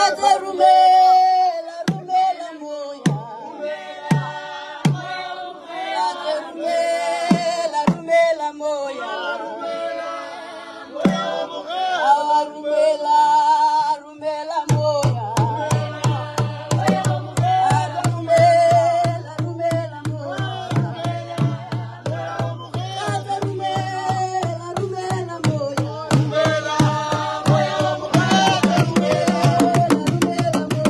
Tate rumela, rumela moya. Tate rumela, rumela moya. Awa rumela, rumela moya. Tate rumela, rumela moya. Tate rumela, rumela moya. Rumela, rumela moya.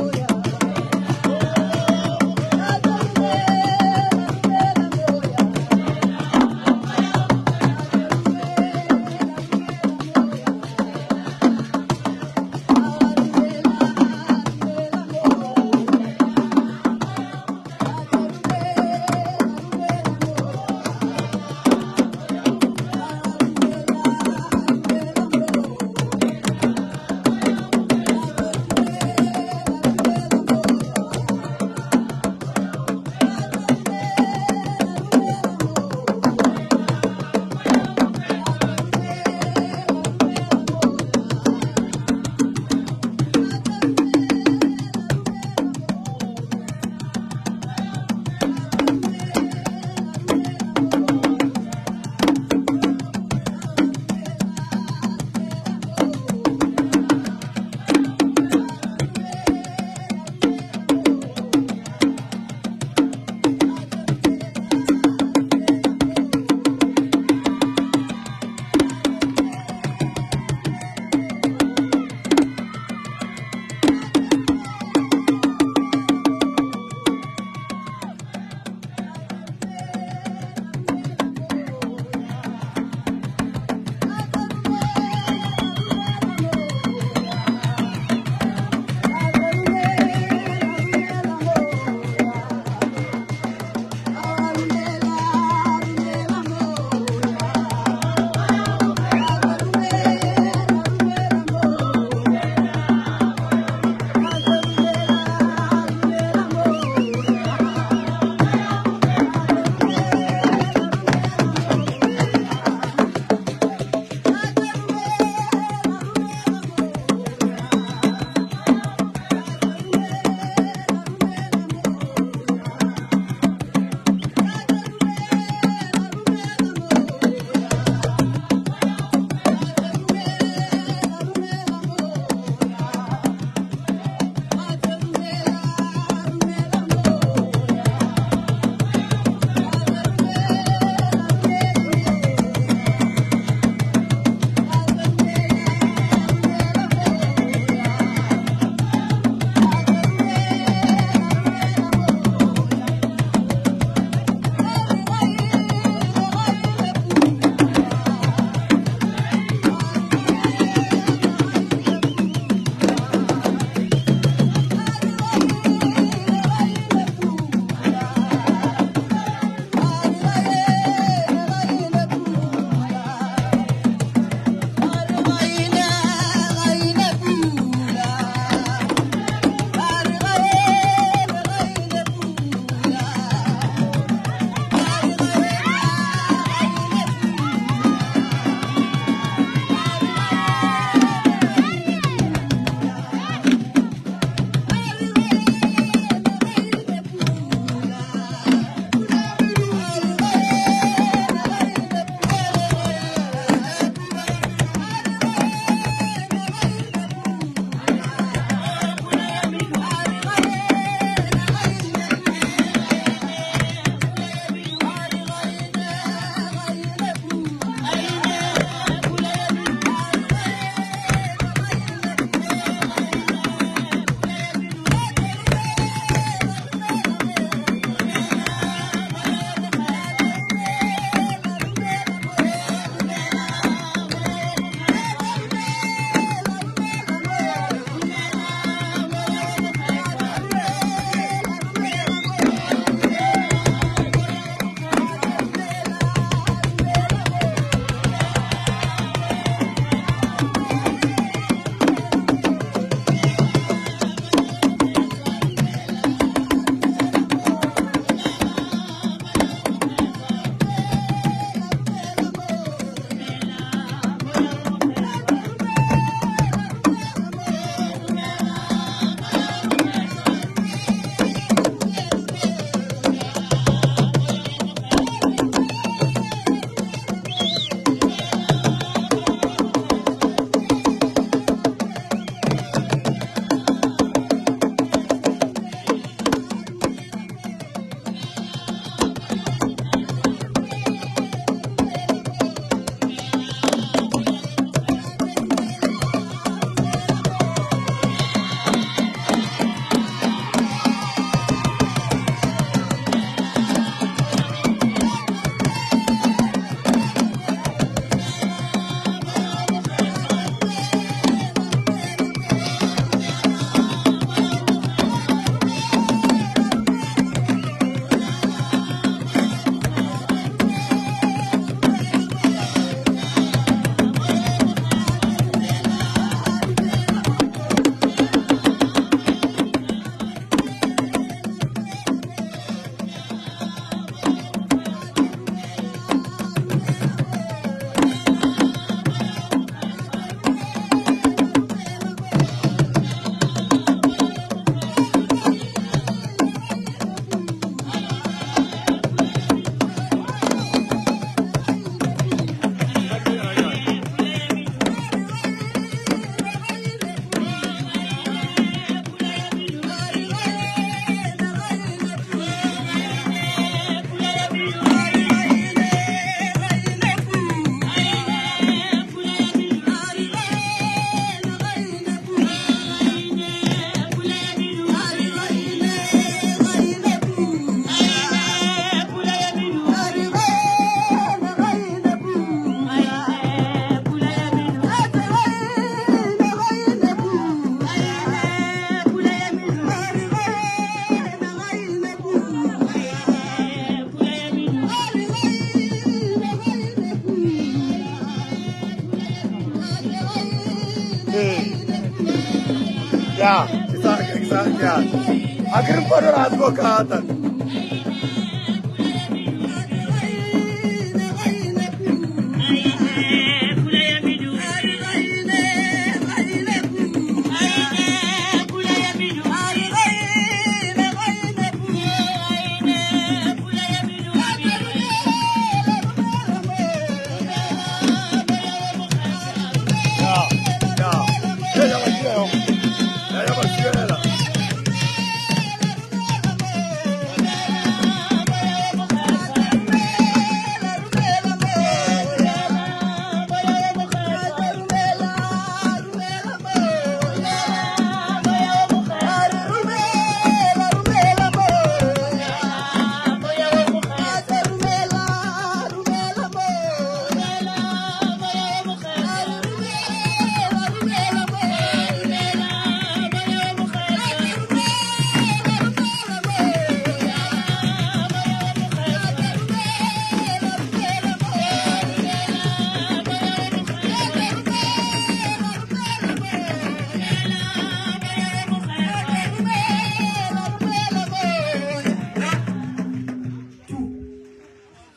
Ee. Ya, ke sa ke sa ya. A ke re mpone ra advocata.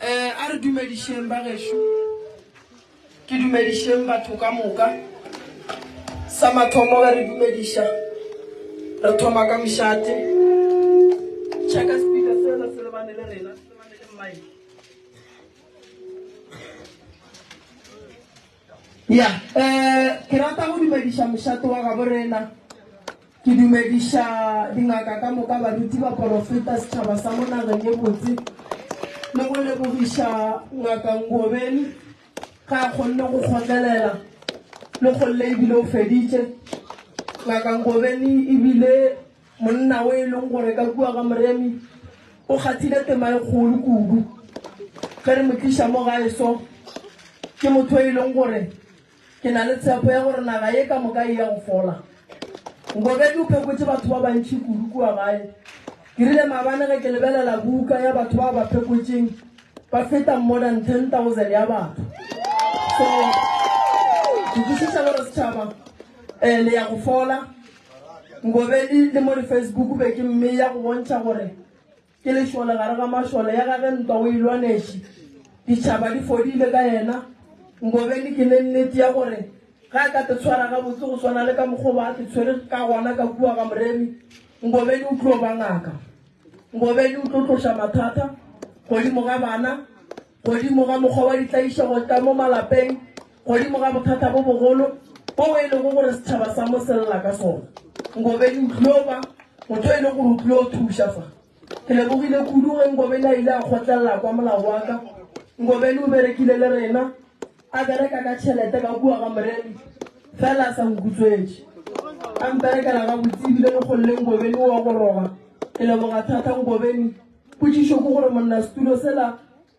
Eh, a re dumedišeng ba gešo ke dumedišeng batho ka moka sa mathomo ge re dumediša re thoma ka mošate checka speaker sela se lebane le rena se lebane le mike Ya, eh, ke rata go dumediša mošate wa gabo rena. Ke dumediša dingaka ka moka, baruti, baporofeta, setšhaba sa mo nageng ye botse, le go lebogiša Ngaka Ngobeni ge a kgonne go kgotlelela le kgolle ebile o feditše. Ngaka Ngobeni ebile Monna o e leng gore ka kua ga Moremi o kgathile tema e kgolo kudu ge re mo tliša mo gae so. Ke motho e leng gore ke na le tshepo ya gore naga ye ka moka e ya go fola. Ngobedi o phekotše batho ba bantši kudu kua gae. Ke rile maabane ge ke lebelela buka ya batho ba ba phekotšeng ba feta more than 10,000 ya batho. So ke kwešiša gore setšhaba um le ya go fola. Ngobedi le mo di-Facebook be ke mmeya go bontšha gore ke lešole gare ga mašole ya gage ntwa o e lwaneše. Ditšhaba di fodile ka yena. Ngobedi ke ne nnete ya gore ge a ka te tshwara gabotse go swana le ka mokgwa ba a te tshwere ka gona ka kua ga Moremi, Ngobedi o tlo ba ngaka. Ngobedi o tlo tloša mathata godimo ga bana, godimo ga mokgwa wa ditlaišego tša mo malapeng, godimo ga bothata bo bogolo boo e lego gore setšhaba sa mo se lla ka sona. Ngobeni o tlilo ba motho e lego gore o tlilo thuša fa. Ke lebogile kudu ge Ngobeni a ile a kgotlelela kwa molao wa ka. Ngobeni o berekile le rena, a bereka ka tšhelete ka kua ga Moremi, fela a sa nkutswetše. A mperekela gabotse ebile le kgolle Ngobeni o wa go roba. Ke leboga thata Ngobeni. Potšišo ke gore monna setulo sela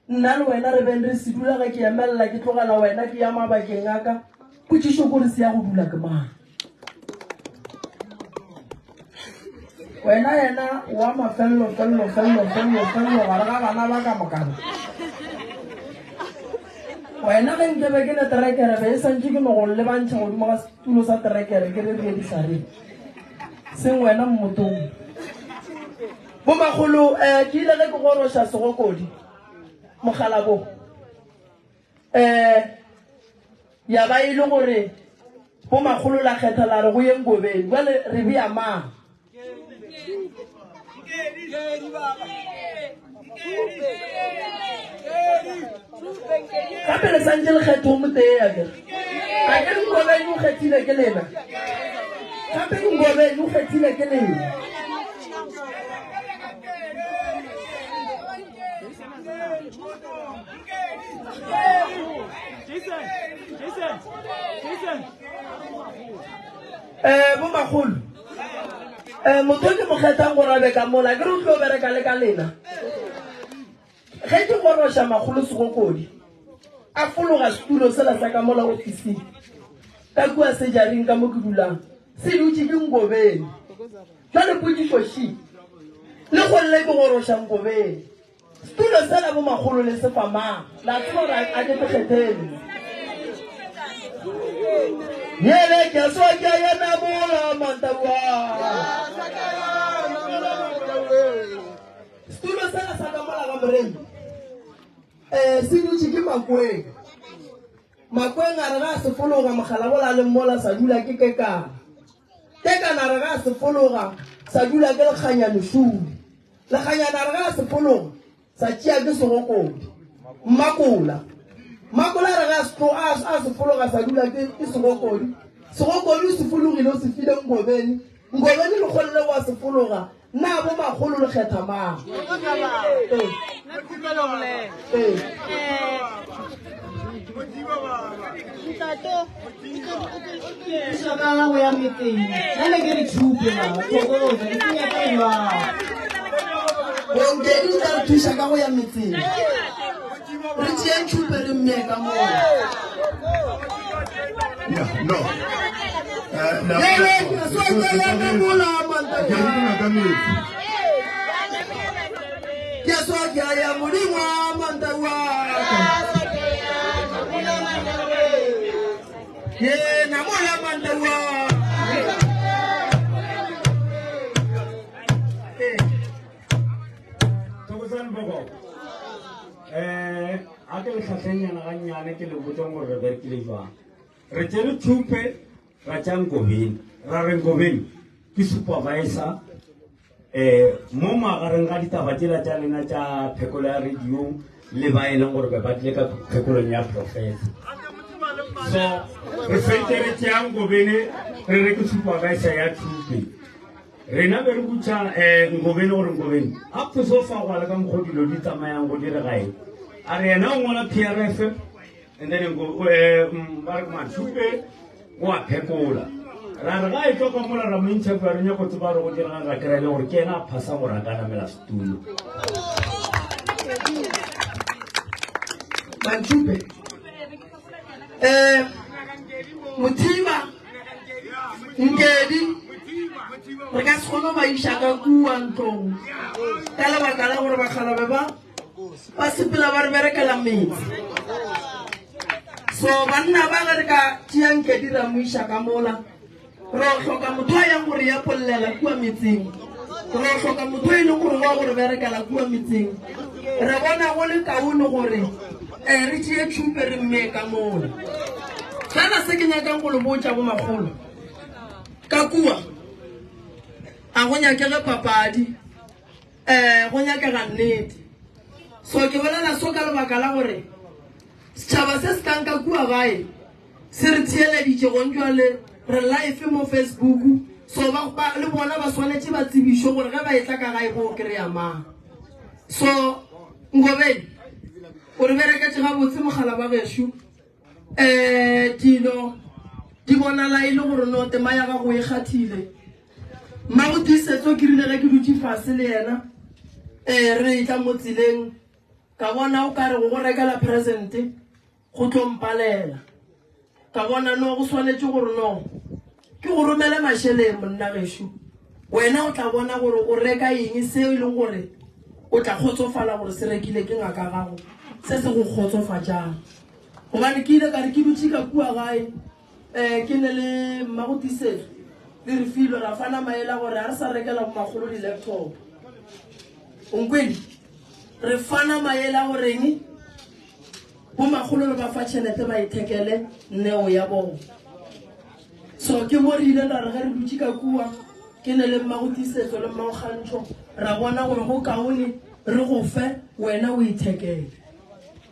Nna le wena re beng re se dula ge ke emelela ke tlogela wena ke ya mabakeng a ka. Potšišo kore se ya go dula ke mang? Wena yena wa mafello fello fello fello fello gare ga bana ba ka mokana. Wena ge nke be ke ne terekere be e santše ke no go lebantšha godimo ga setulo sa terekere ke re re ye dihlareng. Seng wena mmotong. Bomakgolo, eh, ke ile ge ke goroša segokodi, mogalabo, eh, ya ba e le gore bomakgolo la kgetha la re go ye Ngobeng, jwale re bea mang? Gape le santše le kgetho o motee akere? Akere Ngobeng o kgethile ke lena? Gape Ngobeng o kgethile ke lena? Eh, bomakgolo um motho ke mo kgethang gore a be ka mola ke re o tlo bereka le ka lena ge ke goroša makgolo segokodi a fologa setulo sela sa ka mola ofising ka kua sejaring ka mo ke dulang se dutše ke Ngobeni. Jwale potšišo še, le golle ke goroša Ngobeni. Setulo sela bo makgolo le se fa mang? La tseba gore a ke se kgethele. Yele ke swa ke ya namola mantawa. Setulo sela sa ka mola ga moremi. Eh se dutše ke Makweng. Makweng a re ga se fologa mogala bola le mmola sa dula ke kekana. Kekana a re ga se fologa sa dula ke lekganyane šule. Lekganyane a re ga se fologa sa tšea ke segokodi. Mmakola. Mmakola a re ga se a se fologa sa dula ke ke segokodi. Segokodi o se fologile o se file Ngobeni. Ngobeni lekgolo le wa se fologa. Na bo makgolo le kgetha mang? Ee. Ee. Ntate, o tlo ka go ya metseng. Nna ne ke re thupe baba, thokoza, ke senya ka jwang. Bonkedi o tla re thuša ka go ya metseng. Re tšeeng tšhupe re mmee ka moo. Yeah, no. Ke swa ke ya Modimo wa mantaua. Ke namola mantaua. Thokozani Bogo. Eh, a ke le tlhatlhenyana gannyane ke le botseng gore re berekile jwang. Re tšere thupe ra tša Nkobeni, ra re Nkobeni ke supervisor eh mo magareng ga ditaba tšela tša lena tša phekolo ya radiong le ba e leng gore be ba tlile ka phekolong ya professor. So re fentse re tšea Nkobeni re re ke supervisor ya thupe. Rena be re botša um Nkobeni gore Nkobeni up to so far go le ka mokgwa dilo di tsamayang go direga eng. A re yena o ngwala PRF and then ba re Mathupe o a phekola. Ra re ga e tlo ka mola ra mo interview re nyako tseba gore go direga ra kry-a le gore ke yena a phasa gore a ka namela setulo. Manthupe. Eh Mothiba Nkedi re ka se kgone go ba iša ka kua ntlong ka lebaka la gore bakgalabe ba ba sepela ba re berekela metse. So banna ba ge re ka tšea Nkedi ra mo iša ka mola re hloka motho a yang gore ya pollela kua metseng, re hloka motho e leng gore wa gore berekela kua metseng. Re bona go le kaone gore um re tšee tšhupe re mmee ka mola. Fela se ke nyakang go le botša bo makgolo ka kua, a go nyakege papadi, um go nyakega nnete. So ke bolela so ka lebaka la gore setšhaba se se tlang ka kua gae se re theeleditše gong jwale, re live mo Facebook, so ba, ba le bona ba swanetše ba tsebišwe gore ge ba etla ka gae bo kry-a mang. So Ngobeni o re bereketše gabotse mogala ba gešo, um dilo di bonala e le gore no tema ya gago e kgathile. Mmago Tiisetso ke rile ge ke dutše fase le yena um re etla mo tseleng ka bona o ka re go go rekela presente go tlo mpalela. Ka bona no go swanetše gore no ke go romele mašeleng monna gešo, wena o tla bona gore o reka eng seo e leng gore o tla kgotsofala gore se rekile ke ngaka gago, se se go kgotsofatšang. Gobane ke ile ka re ke dutše ka kua gae um ke ne le mmago Tiisetso le re filwe ra fana maele a gore ga re sa rekela bomakgolo di-laptop. O nkwele? Re fana maele a goreng bomakgolo re ba fa tšhelete ba ithekele neo ya bona. So ke mo re ile ra re ge re dutše ka kua ke ne le mmago Tiisetso le mmago Kgantšho ra bona gore go kaone re go fe wena o ithekele.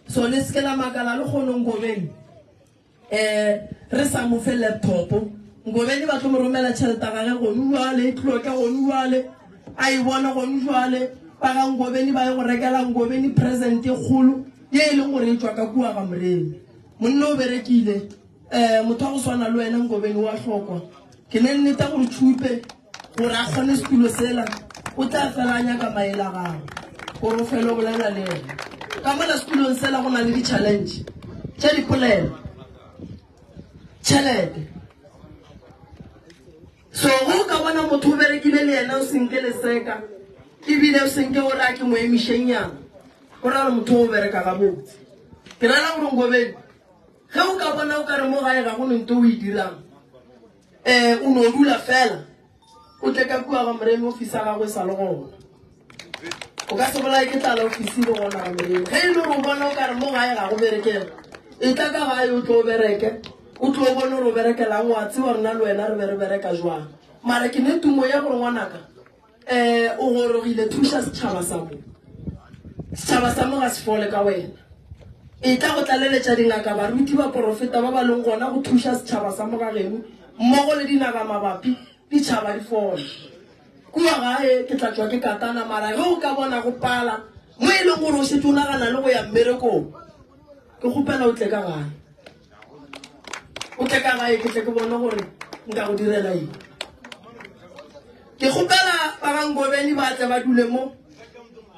So le seke la makala le kgono Ngobeni um re sa mo fe laptop. Ngobeni ba tlo mo romela tšhelete ya gage gone jwale, e tlo tla gone jwale, a e bone gone jwale. Ba ga Ngobeni ba ye go rekela Ngobeni present e kgolo ye e leng gore e tšwa ka kua ga Moremi. Monna o berekile, um motho wa go swana le wena Ngobeni wa hlokwa. Ke ne nneta gore tšhupe gore a kgone setulo sela, o tla fela a nyaka maele a gago gore o fele o bolela le yena. Ka mola setulong sela go na le di-challenge tša dipolelo, tšhelete. So go ka bona motho o berekile le yena o senke leseka ebile o senke gore a ke mo emišenyana, go ra gore motho o bereka gabotse. Ke rela gore Ngobeni ge o ka bona o ka re mo gae ga go nto o e dirang, um o no dula fela o tle ka kua ga Moremi, ofisi ya gagwe e sa le gona. O ka se bolaye ke tlala, ofisi le gona ga Moremi. Ge e le gore o bona o ka re mo gae ga go berekega, e tla ka gae o tlo o bereke, o tlo o bone gore o berekelang, wa tseba rena le wena re be re bereka jwang. Mara ke ne tumo ya gore ngwanaka um o gorogile, thuša setšhaba sa mo. Setšhaba sa mo ga se fole ka wena. E tla go tlaleletša dingaka, baruti, baporofeta ba ba leng gona go thuša setšhaba sa mo ga geno mmogo le dinaga mabapi, ditšhaba di fole. Kua gae ke tla tšwa ke katana, mara ge o ka bona go pala mo e leng gore o šetše o nagana le go ya mmerekong, ke kgopela o tle ka gae. O tle ka gae ke tle ke bone gore nka go direla eng. Ke kgopela ba ga Ngobeni ba tle ba dule mo.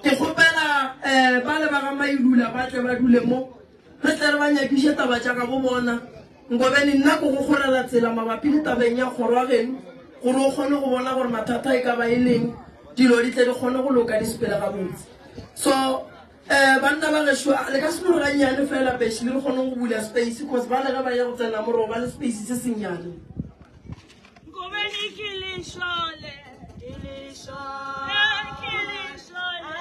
Ke kgopela um ba le ba ga Mailula ba tle ba dule mo. Re tle re ba nyakiše taba tša gabo bona. Ngobeni, nna ko go kgorela tsela mabapi le tabeng ya kgoro ya geno gore o kgone go bona gore mathata e ka ba e leng, dilo di tle di kgone go loka di sepele gabotse. So um banna ba gešo, le ka se no re gannyane fela pešile re kgoneng go bula space, cause ba le ge ba ya go tsena mo ro ba le space se sennyane. Ngobeni ke lešole. Ke lešole. Ke lešole.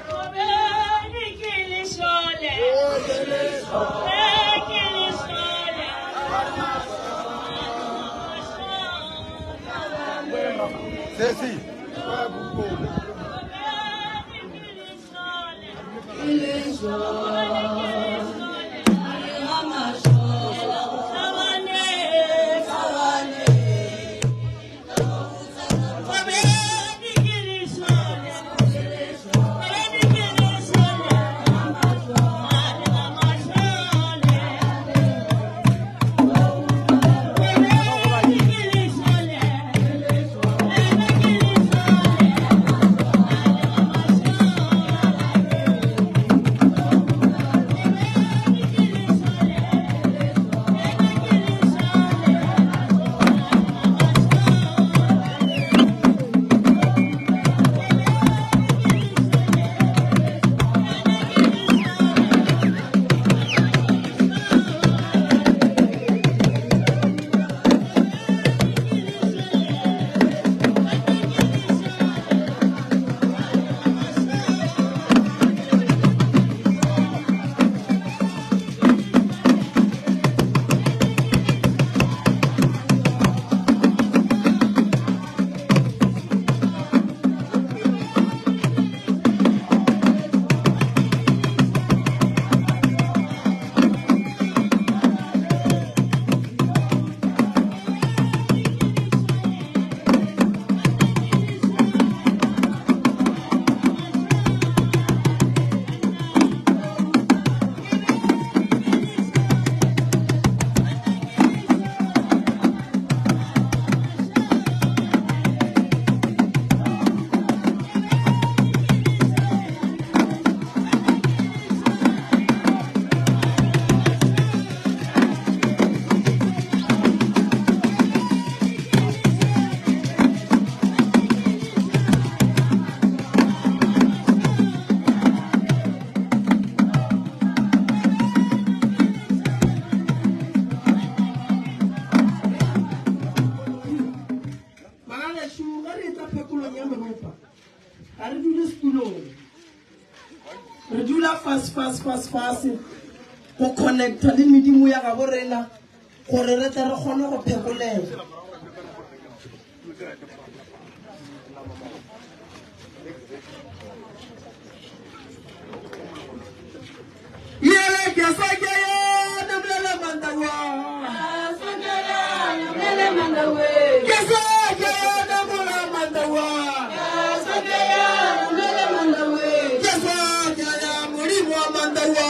Ngobeni ke lešole. Ke lešole. Sesi. Bagagešu, ge re etla phekolong ya meropa, ga re dule setulong, re dula fase fase fase fase go connecta le medimo ya gabo rena gore re tle re kgone go phekolega. Yele ke sa ke ya namlela mandawa. Ke sa ke ya namlela mandawa. Ke sa ke ya modimo wa mandawa.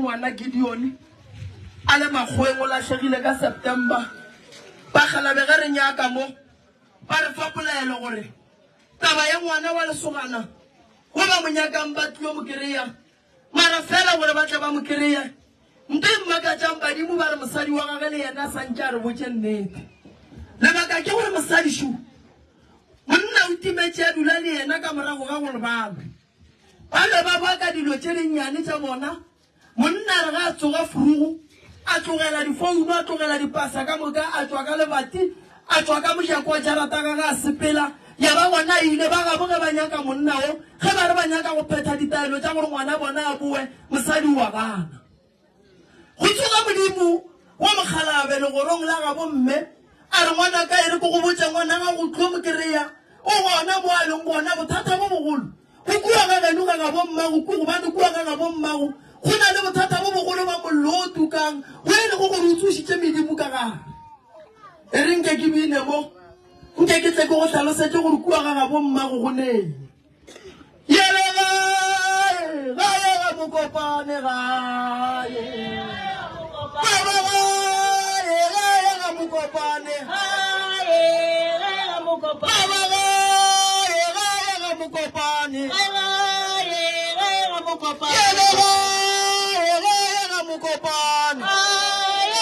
ngwana Gideone a le makgoweng o lahlegile ka September. Bakgalabe ge re nyaka mo ba re fa polelo gore taba ya ngwana wa lesogana go ba mo nyakang ba tlilo mo kereya mara fela gore ba tle ba mo kereye. Nto e mmakatšang badimo ba re mosadi wa gage le yena a santše a re botše nnete. Lebaka ke gore mosadi šo monna o timetše a dula le yena ka morago ga gore ba lwe. Ba be ba baka dilo tše dinnyane tša bona. Monna a re ge a tsoga furugu, a tlogela difouno, a tlogela dipasa ka moka, a tšwa ka lebati, a tšwa ka mojako wa jarata gage a sepela. Ya ba gona a ile. Ba gabo ge ba nyaka monna wo, ge ba re ba nyaka go phetha ditaelo tša gore ngwana bona a boe, mosadi o a gana. Go tsoga Modimo wa mokgalabe legorong la gabo mme, a re, Ngwanaka, e re ke go botše, ngwana gago o tlo mo kereya, o gona mo a leng gona. Bothata bo bogolo bo kua ga geno ga gabo mmago, ku gobane kua ga gabo mmago go na le bothata bo bogolo ba mollo o tukang, wo e lego gore o tsošitše medimo ka gare. E re nke ke bine mo, nke ke tle ke go hlalosetše gore kua ga gabo mmago go neng. Yele gae, gae ga Mokopane gae. Baba gae, gae ga Mokopane. Gae, gae ga Mokopane. Baba gae, gae ga Mokopane. Gae, gae ga Mokopane. Yele gae, gae ga Mokopane. Gae,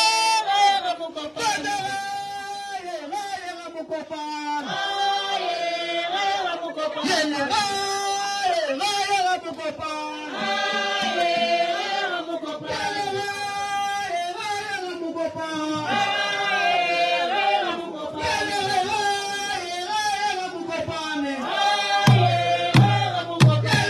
gae ga Mokopane. Baba gae, gae ga Mokopane. Gae, gae ga Mokopane. Yele gae, gae ga Mokopane. Gae, gae ga Mokopane. Yele gae, gae ga Mokopane. Gae, gae ga Mokopane. Yele gae, gae ga Mokopane. Gae, gae ga Mokopane.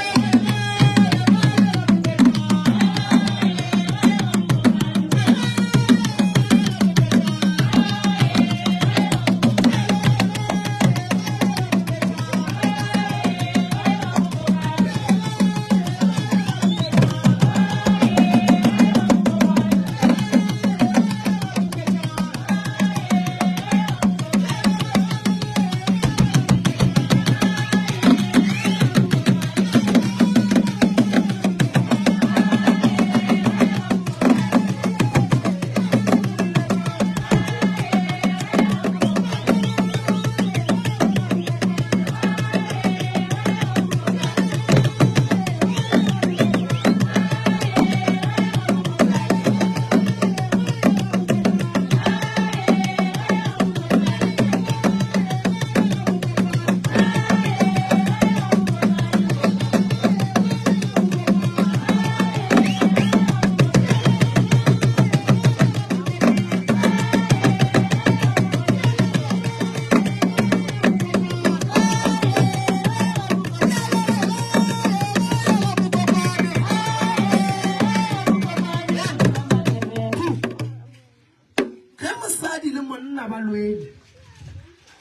Ge mosadi le monna ba lwele,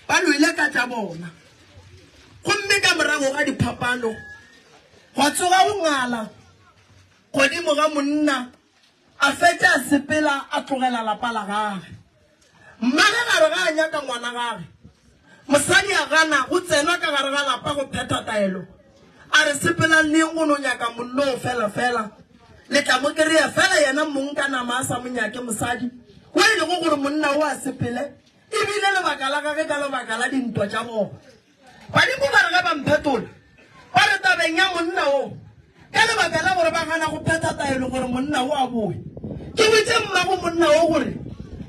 ba lwele ka tša bona, gomme ka morago ga diphapano gwa tsoga go ngala godimo ga monna, a fetša a sepela a tlogela lapa la gage. Mmage gare ga a nyaka ngwana gage, mosadi a gana go tsena ka gare ga lapa go phetha taelo, a re, Sepelang le yeng go no nyaka monno o fela fela, le tla mo kereya fela yena mong ka nama a sa mo nyake mosadi, wo e lego gore monna o a sepele, e bile lebaka la gage ka lebaka la dintwa tša bona. Badimo ba re ge ba mphetola, ba re tabeng ya monna wo, ka lebaka la gore ba gana go phetha taelo gore monna wo a boe, ke botše mmago monna wo gore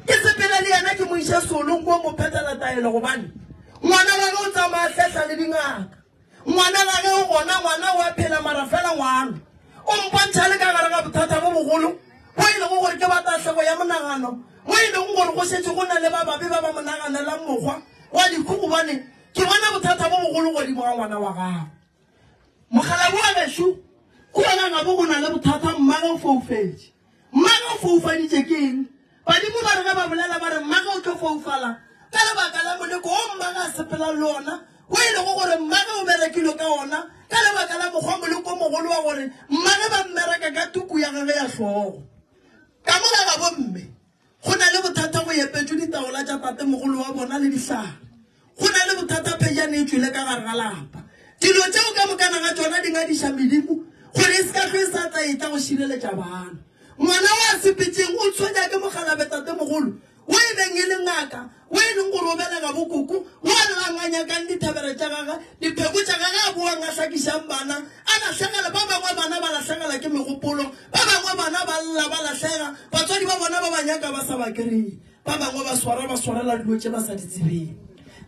ke sepele le yena ke mo iše seolong ko mo phethela taelo gobane ngwana gage o tsamaya hlehla le dingaka. Ngwana gage o gona, ngwana o a phela mara fela ngwana o mpontšha le ka gare ga bothata bo bogolo bo e lego gore ke ba tahlego ya monagano, mo e lego gore go šetše go na le ba babe ba ba mo naganelang mokgwa wa dikhu gobane ke bona bothata bo bogolo godimo ga ngwana wa gago. Mokgalabje wa gešo, kua ga gabo go na le bothata, mmage o foufetše. Mmage o foufaditše ke eng? Badimo ba re ge ba bolela ba re mmage o tlo foufala ka lebaka la moleko wo mmage a sepelang le ona, wo e lego gore mmage o berekilwe ka ona ka lebaka la mokgwa moleko o mogolo wa gore mmage ba mmereka ka tuku ya gage ya hlogo. Ka mo ga gabo mme Go na le bothata go epetšwe ditaola tša tatemogolo wa bona le dihlare. Go na le bothata phejane e tšwele ka gare ga lapa. Dilo tšeo ka mokana ga tšona di ngadiša medimo gore e se ka hlwe e sa tla e tla go šireletša bana. Ngwana wa sepetseng o tshwenya ke mokgalabje tatemogolo wo e beng e le ngaka, wo e leng gore o belega bokoko, wo a llang a nyakang dithabere tša gagwe, dipheko tša gagwe, a boang a hlakišang bana, a lahlegela, ba bangwe bana ba lahlegela ke megopolo, ba bangwe bana ba lla ba lahlega, batswadi ba bona ba ba nyaka ba sa ba kry-e, ba bangwe ba swara ba swarela dilo tše ba sa di tsebeng.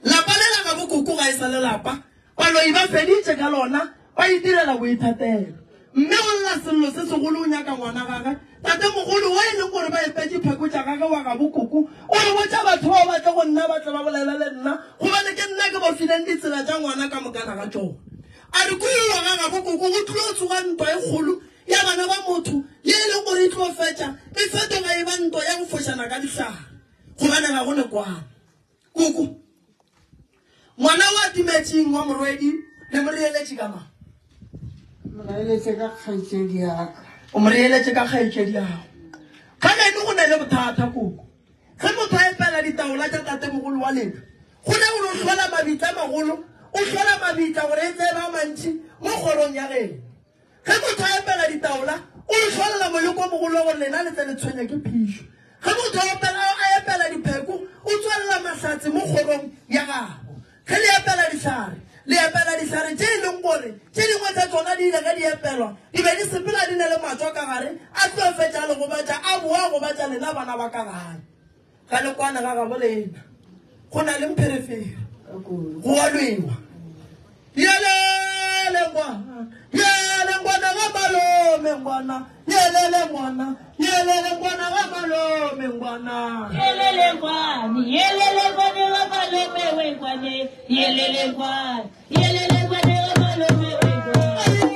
Lapa le la gabo koko ga e sa le lapa, Baloi ba feditše ka lona, ba itirela boithatelo. Mme o lla sello se segolo o nyaka ngwana gagwe. Tatemogolo wo e leng gore ba epetše pheko tša gagwe wa gabo koko, o re botša batho bao ba tle go nna ba tle ba bolele le nna, gobane ke nna ke ba fileng ditsela tša ngwana ka mokana ga tšona. A re kua ga gabo koko go tlilo tsoga ntwa e kgolo ya bana ba motho ye e leng gore e tlo fetša e fetoga e ba ntwa ya go fošana ka dihlare, gobane ga go ne kwano. Koko, ngwana wa timetšeng wa morwedi le mo reeletše ka mang? Mo reeletše ka kgaetšedi ya ka. O mo reeletše ka kgaetšedi ya gago. Ga geno go na le bothata koko. Ge motho a epela ditaola tša tatemogolo wa lena, go ne gore o hlola mabitla a magolo, o hlola mabitla gore e tsebe a mantši mo kgorong ya geno. Ge motho a epela ditaola, o le hlolela moleko o mogolo wa gore lena le tle le tshwenye ke phišo. Ge motho a opela, a epela dipheko, o tswelela mahlatse mo kgorong ya gabo. Ge le epela dihlare, le epela dihlare tše e leng gore tše dingwe tša tšona di ile ge di epelwa, di be di sepela di na le matšwa ka gare, a tlo fetša a le gobatša, a boa a gobatša lena bana ba ka gae. Ga le kwane ga gabo lena, go na le mpherefere, go a lwewa. Yelele ngwana, yele ngwana ga malome ngwana, yelele ngwana, yelele ngwana ga malome ngwana. Yelele ngwane, yelele ngwane ga malome we ngwane, yelele ngwane, yelele ngwane ga malome we ngwane.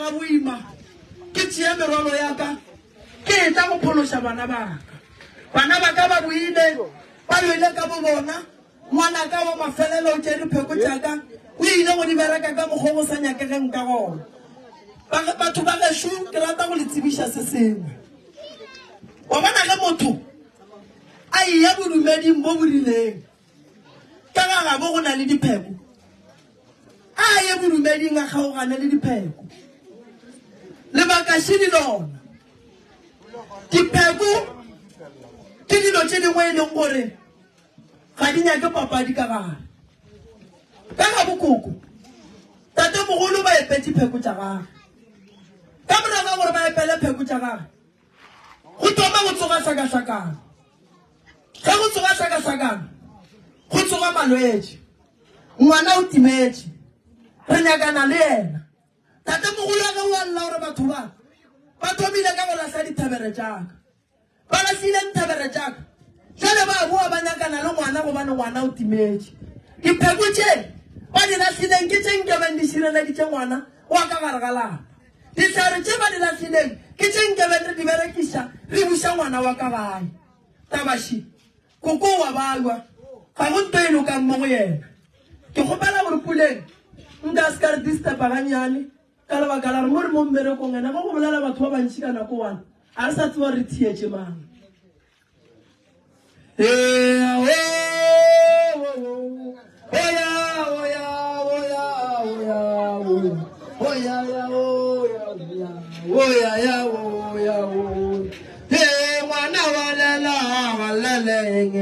ga boima ke tšea merwalo ya ka ke etla go phološa bana ba ka. Bana ba ka ba boile ba lwele ka bo bona. Ngwanaka wa mafelelo o tšere pheko tša ka o ile go di bereka ka mokgwa go sa nyakegeng ka gona. Batho ba gešo ke rata go le tsebiša se sengwe. Wa bona ge motho a eya bodumeding bo bo rileng ka ga gabo go na le dipheko, a ye bodumeding a kgaogane le dipheko. Lebaka šidi lona. Dipheko ke dilo tše dingwe e leng gore ga di nyake papadi ka gare. Ka ga bokoko, tatemogolo ba epetše pheko tša gage. Ka morago ga gore ba epele pheko tša gage, go thoma go tsoga hlakahlakano. Ge go tsoga hlakahlakano, go tsoga malwetši. Ngwana o timetše, re nyakana le yena. Tatemogolo wa ge o a lla gore batho ba ba thomile ka go lahla dithebere tša ka. Ba lahlile dithebere tša ka. Jwale ba boa ba nyakana le ngwana gobane ngwana o timetše. Dipheko tše ba di lahlileng ke tše nkebeng di šireleditše ngwana wa ka gare ga lapa. Dihlare tše ba di lahlileng ke tše nkebeng re di berekiša re buša ngwana wa ka gae. Tabaši, koko o a balwa, ga go nto e lokang mo go yena. Ke kgopela gore Puleng nka se ka re disturba gannyane ka lebaka la gore mo re mo mmerekong ene ge go bolela batho ba bantši ka nako one a re sa tseba gore re theetše mang. Ngwana wa lela wa leleng.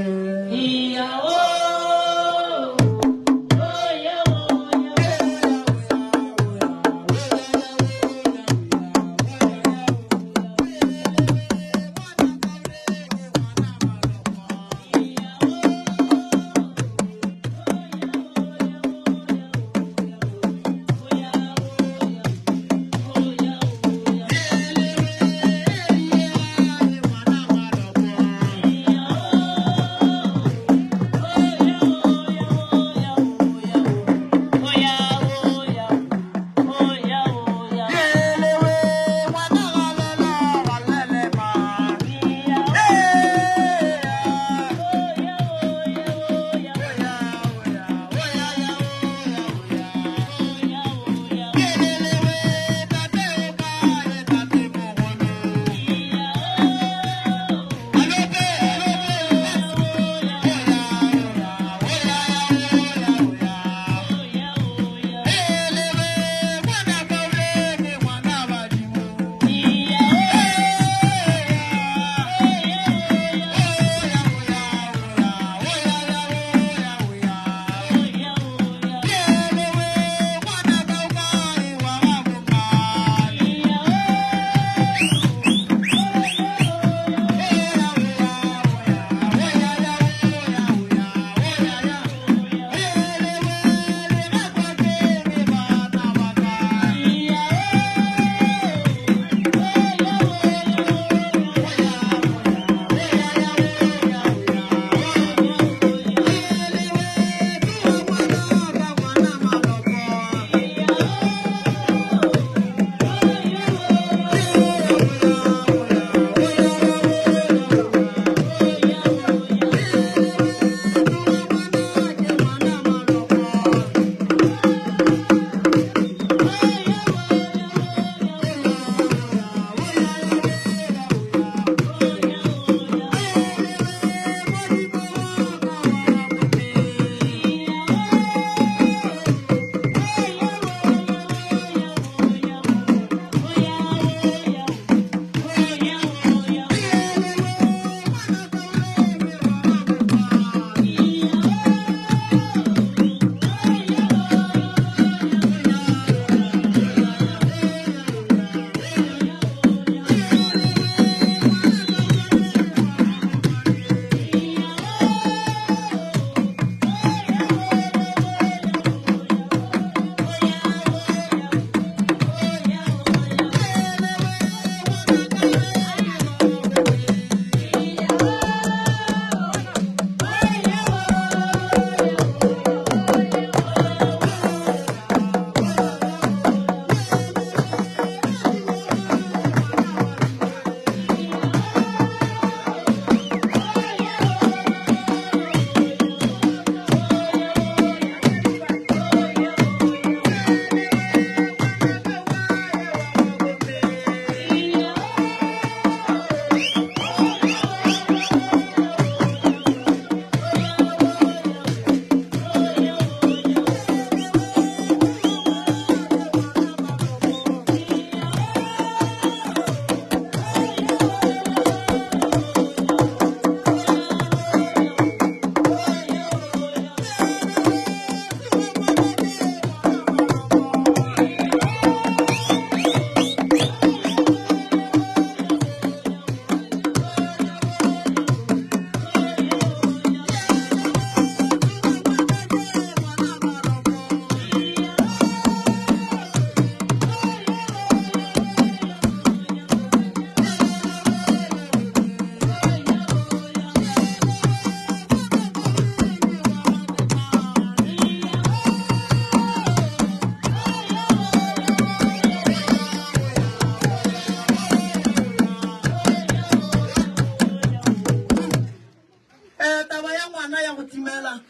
Taba ya ngwana ya go timela,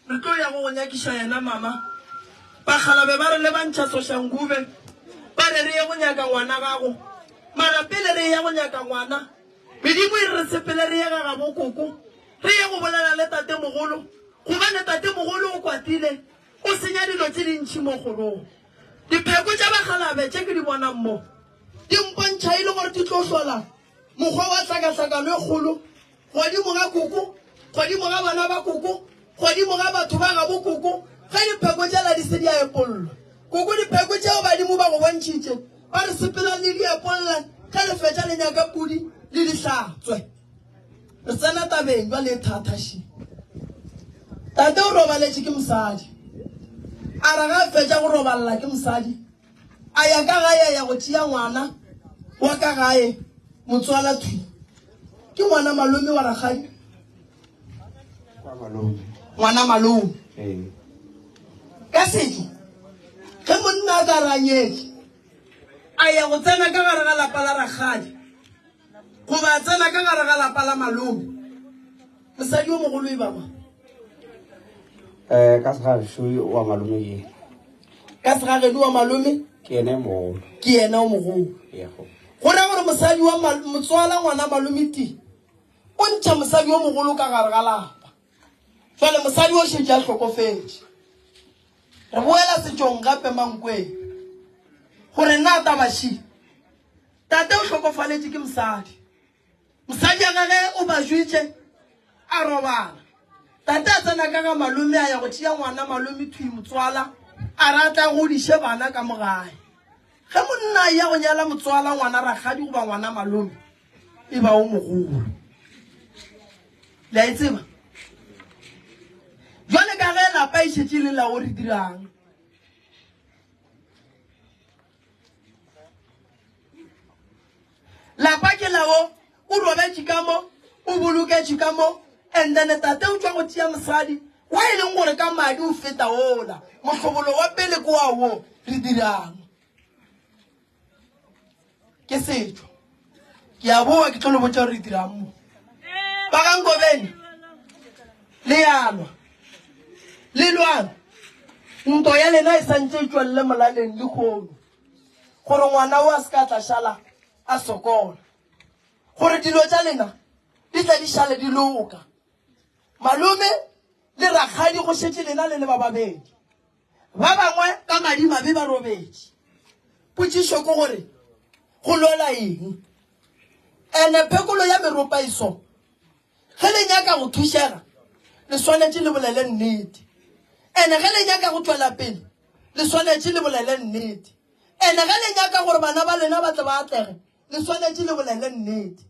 re tlo ya go go nyakiša yena mama. Bakgalabe ba re lebantšha Soshanguve, ba re re ye go nyaka ngwana gago. Mara pele re eya go nyaka ngwana, medimo e re re sepele re ye ga gabo koko, re ye go bolela le tatemogolo, gobane tatemogolo o kwatile, o senya dilo tše dintši mo kgorong. Dipheko tša bakgalabe tše ke di bonang mo, di mpontšha e le gore di tlo hlola mokgwa wa tlhakahlakano e kgolo godimo ga koko, godimo ga bana ba koko, godimo ga batho ba gabo koko, ge dipheko tšela di se di a epollwa. Koko, dipheko tšeo badimo ba go bontšhitše, ba re sepelang le di epolle, ge le fetša le nyaka pudi le di hlatswe. Re tsena tabeng bjale e thata še. Tate o robaletše ke mosadi. A re ga a fetša go robalela ke mosadi, A ya ka gae a ya go tšea ngwana wa ka gae motswala thwi. Ke ngwana malome wa rakgadi? Ngwana malome. Ka setšo ge monna a ka re a nyetše a ya go tsena ka gare ga lapa la rakgadi goba a tsena ka gare ga lapa la malome, mosadi yo mogolo e ba mang? Um ka segagešo wa malome ke Ka segageno wa malome ke yena e mogolo. Ke yena o mogolo. Go ra gore mosadi wa motswala ngwana malome ti o ntšha mosadi yo mogolo ka gare ga lapa. Jwale mosadi o šetše a hlokofetše. Re boela setšong gape Mankweng gore na taba ši tate o hlokofaletše ke mosadi. Mosadi ya gage o ba jwetše a robala. Tate a tsena ka ga malome a ya go tšea ngwana malome thwi motswala a re a tla godiše bana ka mo gae. Ge monna a ya go nyala motswala ngwana rakgadi goba ngwana malome e ba o mogolo. Le a e tseba? Jwale ka ge lapa e šetše le lao re dirang? Lapa ke la wo, o robetše ka mo, o boloketše ka mo, and then tate o tšwa go tšea mosadi wa e leng gore ka madi o feta ola. Mohlobolo wa pele ke wa wo, re dirang? Ke setšo. Ke a boa ke tlo le botša gore re dirang mo. Ba ga Nkobeni, le ya lwa. Le lwang. Ntwa ya lena e santše e tšwelele molaleng lehono. Gore ngwana o a se ka tla šala a sokola. Gore dilo tša lena di tle di šale di loka. Malome le rakgadi go šetše lena le le ba babedi. Ba bangwe ka madimabe ba robetše. Potšišo ke gore go lwela eng? Ene phekolo ya meropa e so. Ge le nyaka go thušega, le swanetše le bolele nnete. Ene ge le nyaka go tšwela pele, le swanetše le bolele nnete. Ene ge le nyaka gore bana ba lena ba tle ba atlege, le swanetše le bolele nnete.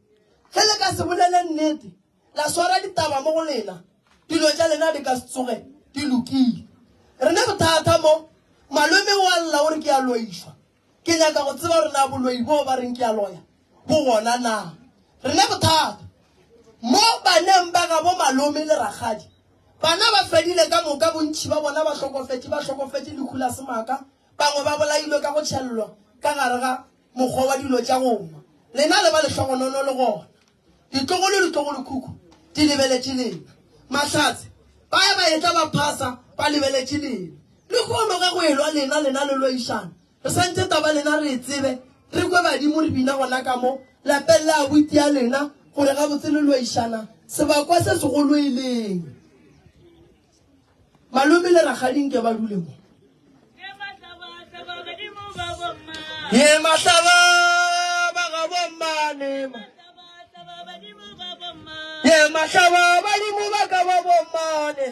Ge le ka se bolele nnete, la swara ditaba mo go lena, dilo tša lena di ka se tsoge di lokile. Re ne bothata mo, malome o a lla o re ke a loišwa. Ke nyaka go tseba gore na boloi boo ba reng ke a loya bo gona na. Re ne bothata mo baneng ba gabo malome le rakgadi. Bana ba fedile ka moka, bontši ba bona ba hlokofetše, ba hlokofetše lehu la semaka, bangwe ba bolailwe ka go tšhellwa ka gare ga mokgwa wa dilo tša go nwa. Lena le ba lehlogonono le gona. Ditlogolo le ditlogolokhukhu di lebeletše lena. Mahlatse ba ya ba etla ba phasa ba lebeletše lena. Lehono ge go elwa lena, lena le loišana. Re santše taba lena re e tsebe, re kwe badimo re bina gona ka mo lapeng la abuti ya lena gore gabotse le loišana sebakwa se segolo e leng. Malome le rakgadi nke ba dule mo. Ye mahlaba ba ga bommane. Ye mahlaba badimo ba ka ba bommane.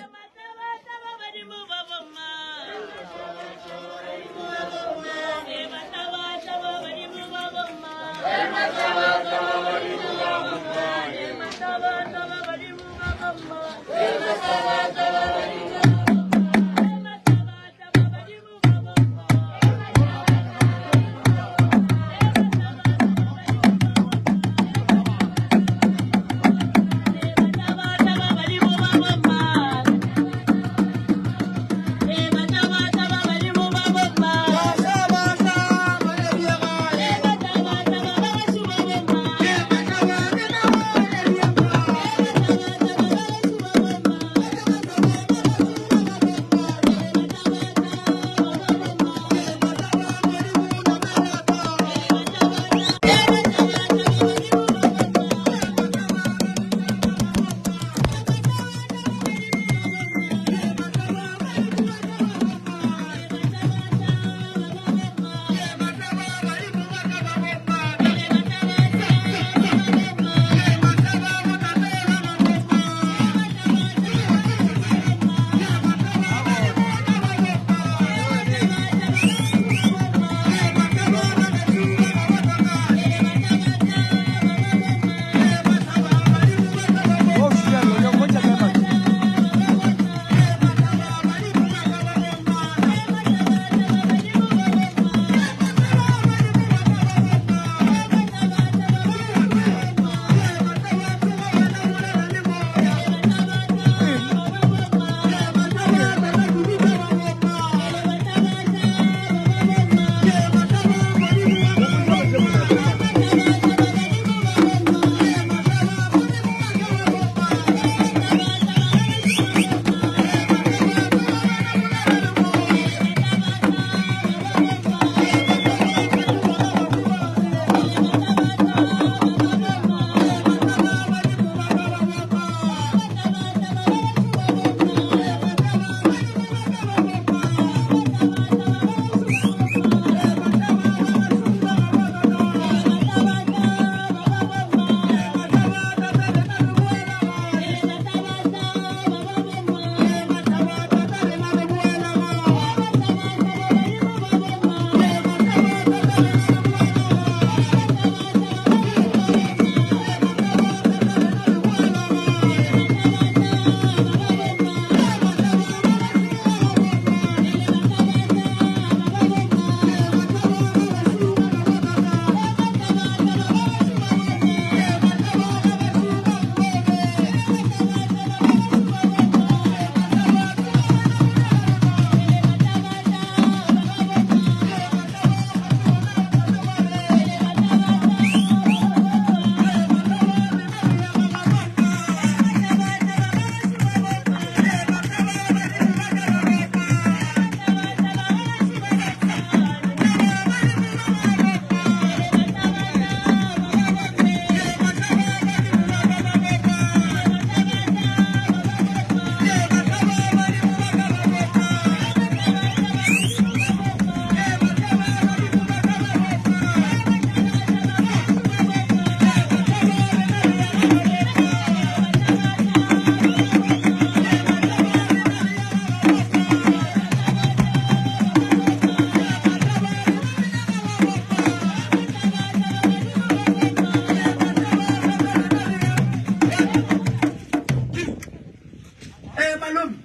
Malome,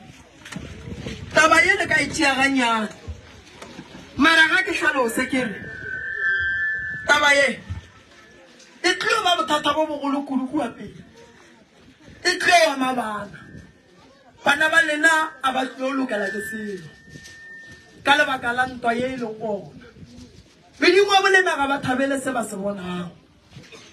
taba ye le ka e tšea gannyane, mara ga ke hlalose ke re taba ye e tlo ba bothata bo bogolo kudu kua pele. E tlo ama bana. Bana ba lena a ba tlo lokela ke selo ka lebaka la ntwa ye e leng gona. Medimo wa bolena ga ba thabele se ba se bonago.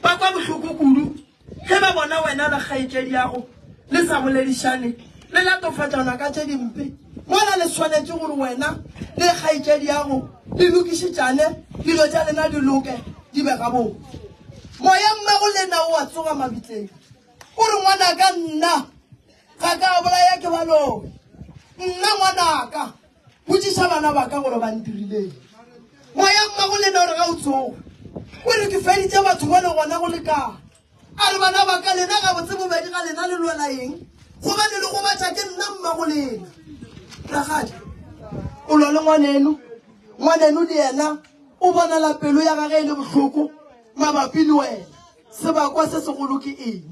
Ba kwa bohloko kudu ge ba bona wena le kgaetšediago le sa boledišane, le latofatšana ka tše dimpe, mola le swanetše gore wena le kgaetšediago le lokišetšane, dilo tša lena di loke di be gabotse. Moya mmago lena o a tsoga mabitleng, o re, Ngwanaka, nna ga ka bolaya ke baloi. Nna ngwanaka, Botšiša bana ba ka gore ba ntirileng. Moya mmago lena o re ga o tsoge. O re ke feditše batho ba le gona go lekana. A re bana ba ka lena gabotse bobedi ga lena le lwela eng? Gobane le gobatša ke nna mmago lena. Rakgadi, o lwa le ngwaneno. Ngwaneno le yena o bonala pelo ya gage e le bohloko mabapi le wena. Sebakwa se segolo ke eng?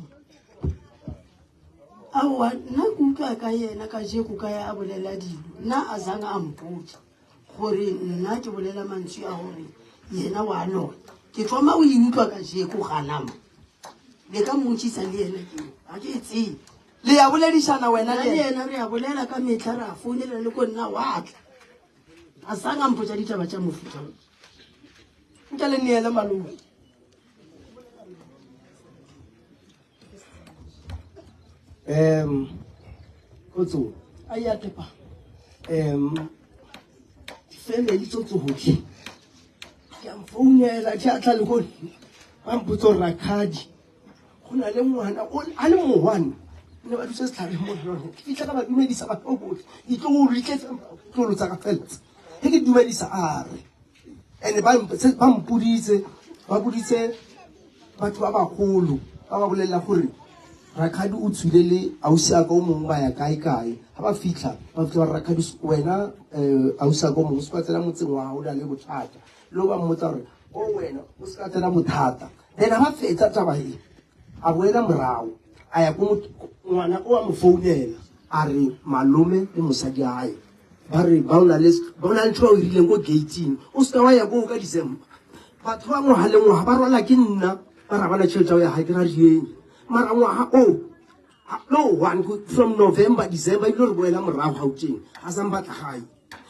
Aowa, nna ke utlwa ka yena kajeko ka ya a bolela dilo, nna a zanga a mpotša gore nna ke bolela mantšu a gore yena wa lona. Ke thoma o e utlwa kajeko gana mo. Le ka mmotšisa le yena ke ga ke e tsebe. Le ya boledišana wena le yena? Re a bolela ka mehla, re a founela le ko nna wa tla. A zanga a mpotša ditaba tša mofuta wo. Nka le neele malome. Um kgotso a ya tepa um family tso tsotlhe ke a mfounela ke a tla le ko ba mpotsa gore rakhadi go na le ngwana a le mowane ne ba dutse setlhareng mo lone ke fitlha ka ba dumedisa batho botlhe ditlogolo di tletse tlolo tsa ka feletse ge ke dumedisa a re and ba mpoditse ba boditse batho ba bagolo ba ba bolelela gore rakhadi o tswile le ausi a ka o mongwe ba ya kae kae ga ba fitlha ba fitlha ba rakhadi wena um ausi a ka o mongwe o se ka tsena motseng wa gago o na le bothata le o ba mmotsa gore o wena o se ka tsena bothata then ga ba fetsa taba e A boela morago a ya ko ngwana o a mo founela a re malome le mosadi ae ba re ba o na le ntho ba o irileng ko gating o seka wa ya koo ka December. Batho ba ngwaga le ngwaga ba rwala ke nna ba ra bana tšhelete ya gae ke ra rieng mara ngwaga o no one from November December ebile re boela morago Gauteng ga sa mbatla gae.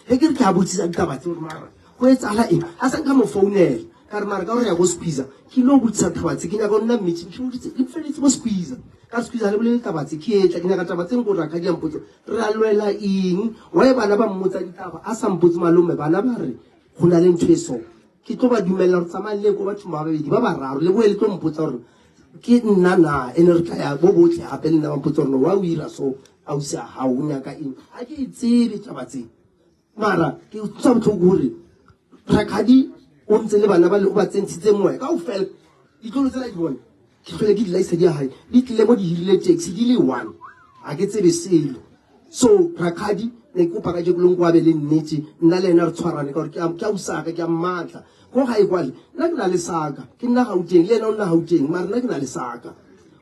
Ge ke re ke a botsisa ditaba tse gore mara go etsala eng a sa nka mo founela ka re mara ka gore ya go squeezer ke ile go botsisa taba tse ke nyaka go nna meeting ke boditse le feletse bo squeezer ka squeezer le bolele taba tse ke etla ke nyaka taba tse nko raka di a mpotsa re a lwela eng why bana ba mmotsa ditaba a sa mpotse malome bana ba re go na le ntho e so ke tlo ba dumelela gore tsamayang le ko bathong ba babedi ba bararo le boe le tlo mpotsa gore ke nna na ene re tla ya bo botlhe gape le nna ba mpotsa gore wa o ira so ausi a gago o nyaka eng ga ke e tsebe taba tse mara ke utlwisa botlhoko gore rakgadi o ntse le bana ba le o ba tsentshitse moya ka ofela ditlolo tsela di bone ke tlhole ke di laisa di gae di tlile mo di hirile taxi di le one ga ke tsebe selo so rakgadi ne ke kopa ka jekolong ko abe le nnete nna le ena re tshwarane ka gore ke a usaka ke a mmatla ko gae kwale nna ke na le saka ke nna gauteng le ena o nna gauteng mara nna ke na le saka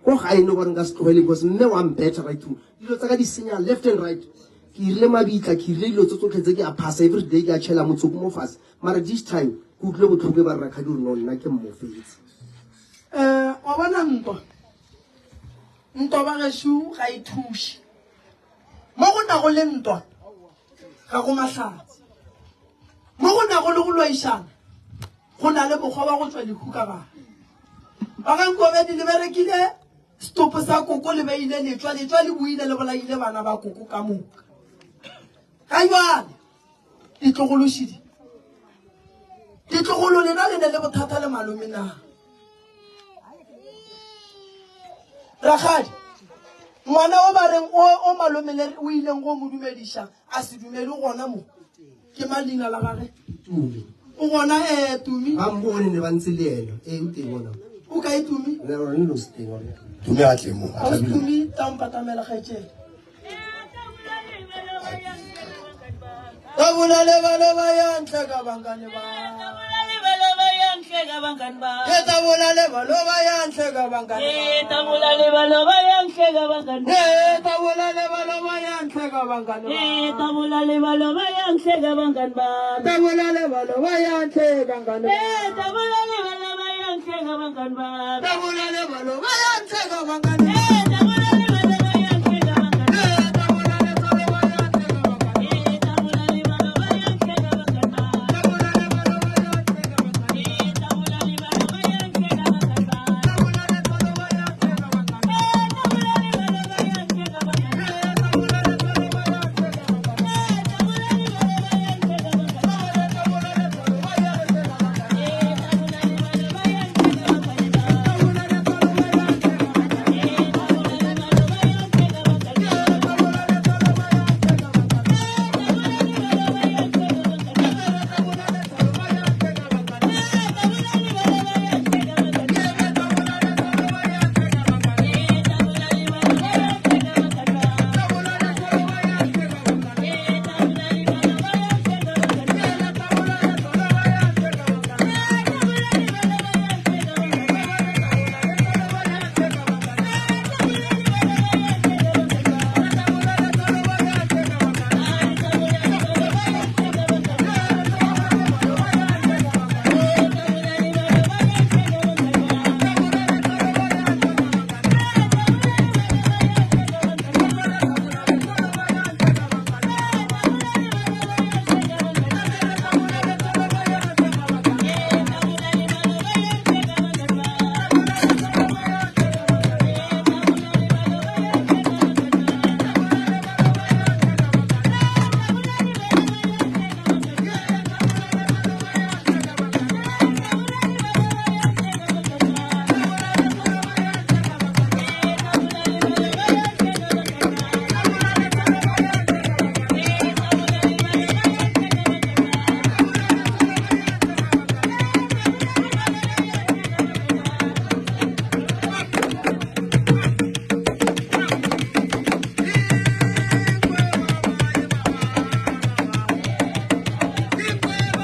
ko gae ne gore nka se tlogele because mme wa mbetter right through dilo tsa ka di senya left and right ke irile mabitla ke irile dilo tse tsotlhe tse ke a phasa every day ke a tšhela motsoko mo fatshe mara this time ke utlwile botlhoko ba re rakgadi gore no nna ke mmofetse um wa bona ntwa ntwa ba gešo ga e thuše mo go nago le ntwa ga go mahlatse mo go nago le go lwaišana go na le mokgwa wa go tšwa lehu ka gare ba ga nkobedi le berekile setopo sa koko le beile letšwa letšwa le buile le bolaile bana ba koko ka moka ga jale ditlogološidi ditlogolo lena le ne le bothata le malome na rakgadi ngwana o ba reng o malome le o ileng go mo dumediša a se dumele gona mo ke ma leina la gage tumi o gona um tumi ba mbone ne ba ntse le ena ee o teng ona o kae tumi ne rone lo se teng ona tumi a tle mo a tumi tampatamela kgaetšele Tabulale balo ba ya ntleka bangane ba. Tabulale balo ba ya ntleka bangane ba. Tabulale balo ba ya ntleka bangane. Tabulale balo ba ya ntleka. bayanhleka bangani Eh, tabola lebalo bayanhleka bangani bami. Tabola lebalo bayanhleka ngani Eh, tabola lebalo bayanhleka bangani bami. Tabola lebalo bayanhleka bangani Eh, tabola lebalo bayanhleka bangani bami. Eh, tabola lebalo bayanhleka bangani Eh, tabola lebalo bayanhleka bangani bami. Tabola lebalo bayanhleka bangani Eh, tabola lebalo bayanhleka bangani bami. Tabola lebalo bayanhleka bangani Eh, tabola lebalo bayanhleka bangani bami. Eh, tabola lebalo bayanhleka bangani Eh, tabola lebalo bayanhleka bangani bami. Tabola lebalo bayanhleka bangani Eh, tabola lebalo bayanhleka bangani bami. Tabola lebalo bayanhleka bangani Eh, tabola lebalo bayanhleka bangani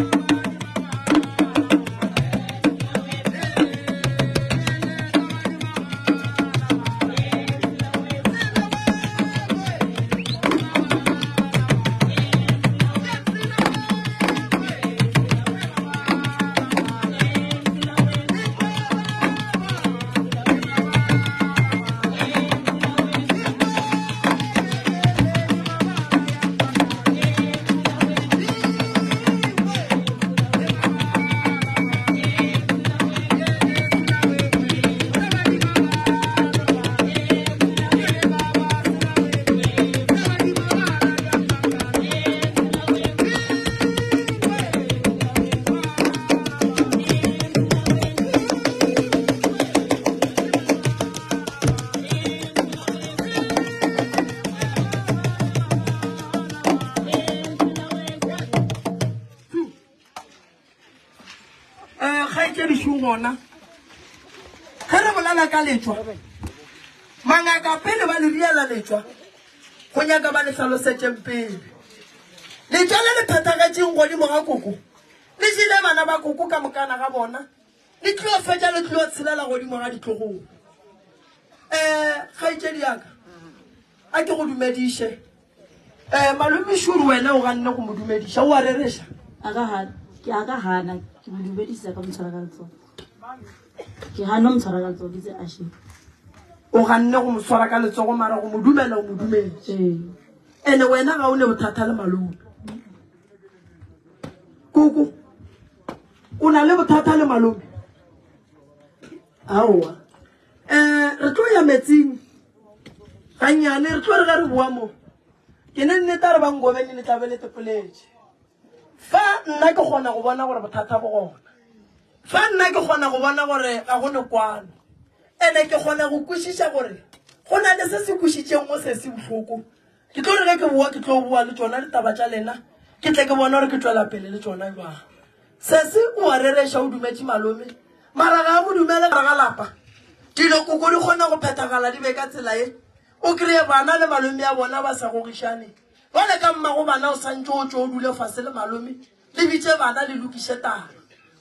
bami. Tabola lebalo bayanhleka bangani Eh, tabola lebalo bayanhleka bangani bami. Kgaetšedišo gona ge re bolela ka letšwa mangaka pele ba le riela letšwa go nyaka ba le hlalosetšeng pele letšwa le le phethagetšeng godimo ga koko le jele bana ba koko ka mokana ga bona le tlio fetša le tlio tshelela godimo ga ditlogong um kgaetšedi yaka a ke go dumediše um malome šuri wena o ganne go mo dumediša o a rereša A ka hana, ke a ka hana, ke mo dumedisa ka mo tshwara ka letsogo. Ke hana ho mo tshwara ka letsogo, ke itse ashe. O ganne go mo swara ka letsogo mara go mo dumela o mo dumetše. Ee. Ene wena ga o ne bothata le malome. Koko, o na le bothata le malome? Aowa. Um re tlo ya metsing gannyane, re tlo re ge re boa mo. Ke ne nnete a re ba Ngobeni le tlabe le tepoletše. Fa nna ke kgona go bona gore bothata bo gona. Fa nna ke kgona go bona gore ga go ne kwano. Ene ke kgona go kwešiša gore go na le se se kwešitšeng go se se bohloko. Ke tlo re ge ke boa ke tlo boa le tšona ditaba tša lena, ke tle ke bone gore ke tšwela pele le tšona jwang. Sesi o a rereša o dumetše malome, mara ga a mo dumele gare ga lapa. Dilo koko di kgona go phethagala di be ka tsela ye. O kreye bana le malome ya bona ba sa gogišane. Bjale ka mmago bana o santše o tšwe o dule fase le malome. Le bitše bana le lokiše taba.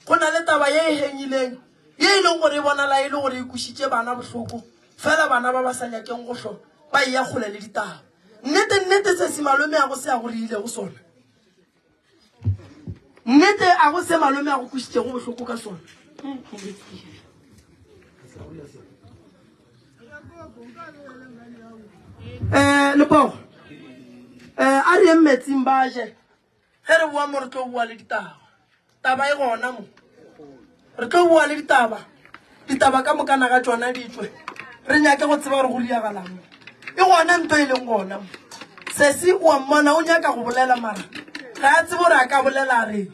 Go na le taba ye e hengileng ye e leng gore e bonala e le gore e kwešitše bana bohloko, fela bana ba ba sa nyakeng go hlwa ba eya kgole le ditaba. Nnete, nnete sesi malome a go se a go reilego sona. Nnete a go se malome a go kwešitšego bohloko ka sona. Eh, Lepogo, eh, a re yeng metsing ba je. Ge re boa mo re tlo boa le ditaba. Taba e gona mo. Re tlo boa le ditaba. Ditaba ka mokana ga tšona di tšwe. Re nyake go tseba gore go diagalang mo. E gona nto e leng gona mo. Sesi o a mmona o nyaka go bolela mara ga a tsebe gore a ka bolela a reng.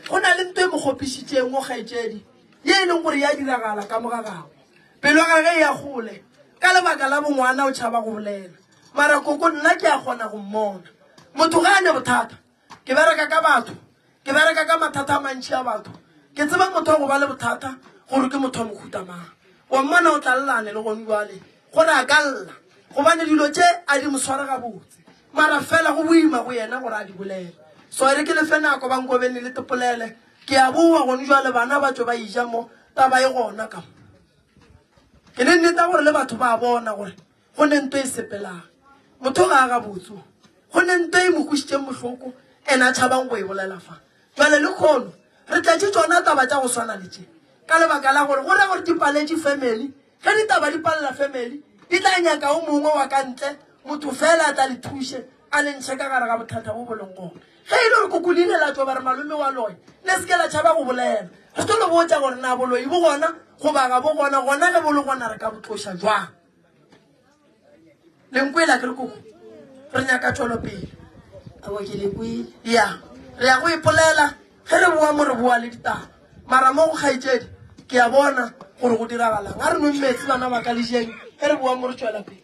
Go na le nto e mo kgopišitšeng o kgaetšedi ye e leng gore ya diragala ka mo ga gagwe. Pelo ya gage e ya kgole ka lebaka la bongwana o tšhaba go bolela. Mara koko nna ke a kgona go mmona. Motho ga a ne bothata. Ke bereka ka batho. Ke bereka ka mathata a mantši a batho. Ke tseba motho wa go ba le bothata gore ke motho wa mohuta mang. Wa mmona o tla llane le gone bjale gore a ka lla gobane dilo tše a di mo sware gabotse. Mara fela go boima go yena gore a di bolele. So e re ke le fe nako ba Nkobeni le tepolele. Ke a boa gone bjale bana ba tšwe ba ija mo taba e gona ka mo. Ke ne nneta gore le batho ba bona gore Go ne nto e sepelang. Motho ga a gabotse o. Go ne nto e mo kwešitšeng bohloko and a tšhabang go e bolela fa. Jwale lekhono re tletše tšona taba tša go swana le tše ka lebaka la gore go ra gore di paletše family. Ge ditaba di palela family di tla nyaka o mongwe wa ka ntle, motho fela a tla le thuše a le ntšhe ka gare ga bothata bo bo leng gona. Ge e le gore koko le ile la tšwa ba re malome wa loya, le se ke la tšhaba go bolela. Re tlo le botša gore na boloi bo gona goba ga bo gona, gona ge bo le gona re ka bo tloša jwang. Le nkwela ke re koko re nyaka tšwelopele. Aowa ke le kwele. Ya, re ya go ipolela ge re boa mo re boa le ditaba. Mara mo go kgaetšedi ke a bona gore go diragalang. A re nweng meetse bana ba ka le jeng ge re boa mo re tšwela pele.